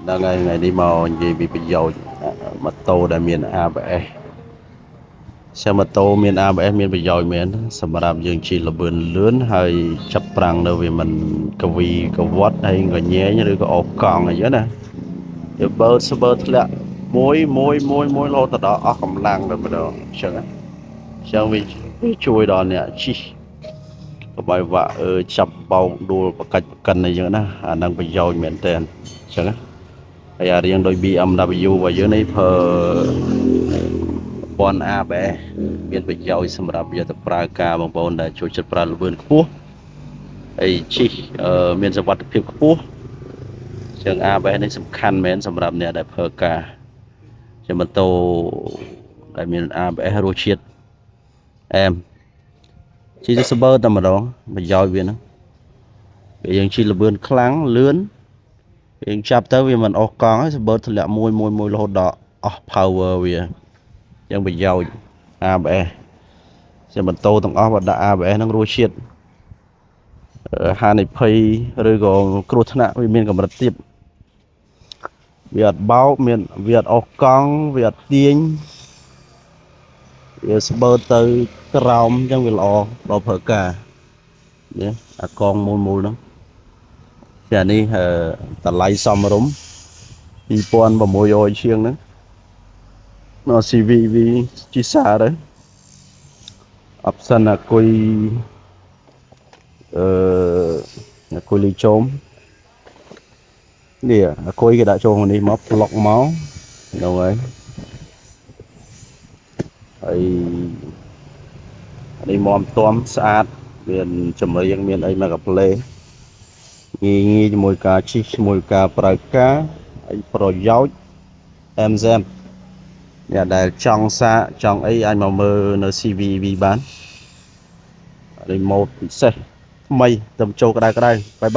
ហ្នឹងហើយថ្ងៃនេះមកនិយាយពីប្រយោជន៍ម៉ូតូដែលមាន ABS ចឹងម៉ូតូមាន ABS មានប្រយោជន៍មែនសម្រាប់យើងជិះល្បឿនលឿនហើយចាប់ប្រាំងនៅវាមិនកវីកវត្តហើយកញែងឬក៏អូសកង់អីចឹងណាវាបើស្បើធ្លាក់មួយមួយមួយមួយរហូតទៅដល់អស់កម្លាំងតែម្ដងអញ្ចឹងណាអញ្ចឹងវាវាជួយដល់អ្នកជិះកុំឲ្យវាក់អឺចាប់បោកដួលបកាច់បកិនអីចឹងណាអាហ្នឹងប្រយោជន៍មែនតើអញ្ចឹងណាហើយអារៀងដូច BMW របស់យើងនេះប្រើប្រព័ន្ធ ABS មានប្រយោជន៍សម្រាប់យកទៅប្រើការបងប្អូនដែលចូលចិត្តប្រើល្បឿនខ្ពស់ហើយជិះអឺមានសុវត្ថិភាពខ្ពស់ជាង ABS នេះសំខាន់មែនសម្រាប់អ្នកដែលប្រើការជាម៉ូតូដែលមាន ABS រសជាតិអែមជិះទៅស្បើតែម្ដងប្រយោជន៍វាហ្នឹងពេលយើងជិះល្បឿនខ្លាំងលឿនយើងចាប់ទៅវាមិនអស់កង់ហើយស្បើធ្លាក់មួយមួយមួយរហូតដល់អស់ power វាយ៉ាងប្រយោជន៍ ABS ជាម៉ូតូទាំងអស់បើដាក់ ABS ហ្នឹងរសជាតិហានិភ័យឬក៏គ្រោះថ្នាក់វាមានកម្រិតទាបវាអត់បោកមានវាអត់អស់កង់វាអត់ទាញវាស្បើទៅក្រោមអញ្ចឹងវាល្អដល់ប្រើការនេះអាកងមូលមូលហ្នឹងតែអានេះអឺតម្លៃសមរម្យ2600ជាងហ្នឹងនៅ CVV ជីសាទៅ option អាគុយអឺអាគុយលីចោមនេះអាគុយគេដាក់ចូលក្នុងនេះមកប្លុកមកហ្នឹងហើយហើយអានេះមមទាំស្អាតមានចម្រៀងមានអីមកកាផ្លេងាយងាយជាមួយការជិះជាមួយការប្រើការហើយប្រយោជន៍អែមសែមអ្នកដែលចង់សាកចង់អីអាចមកមើលនៅ CVV បាននេះម៉ូតពិសេសថ្មីទៅចូលក្តៅក្តៅបាយបាយ។